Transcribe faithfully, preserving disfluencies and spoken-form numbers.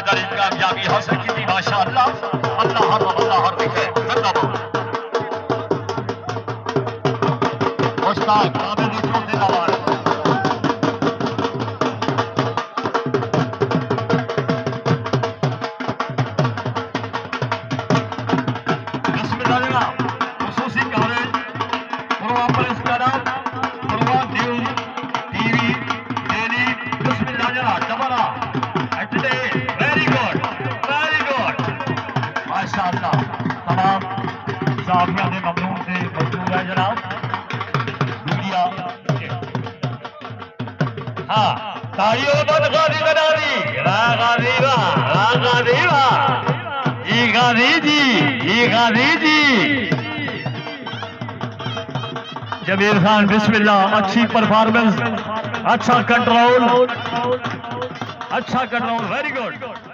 کری کامیابی حاصل کیتی، ماشاءاللہ۔ اللہ ہر، اللہ ہر لکھے، زندہ باد۔ استاد عابد چوہدری دا وار۔ بسم اللہ جناب، خصوصی coverage, Parwan press club, Parwan news, T V, daily, بسم اللہ جناب، ڈبل آ، ایٹ ڈے، ویری گڈ، ویری گڈ، ماشاءاللہ، تمام زاویہ دے ممنون تے مشکور ہے جناب، میڈیا۔ ہاں، تاڑی ہو بند غازی بنا دی۔ واہ غازی واہ، واہ غازی واہ۔ جی غازی جی، جی غازی جی۔ جمیل خان، بسم اللہ، اچھی پرفارمنس، اچھا کنٹرول، اچھا کنٹرول، ویری گڈ۔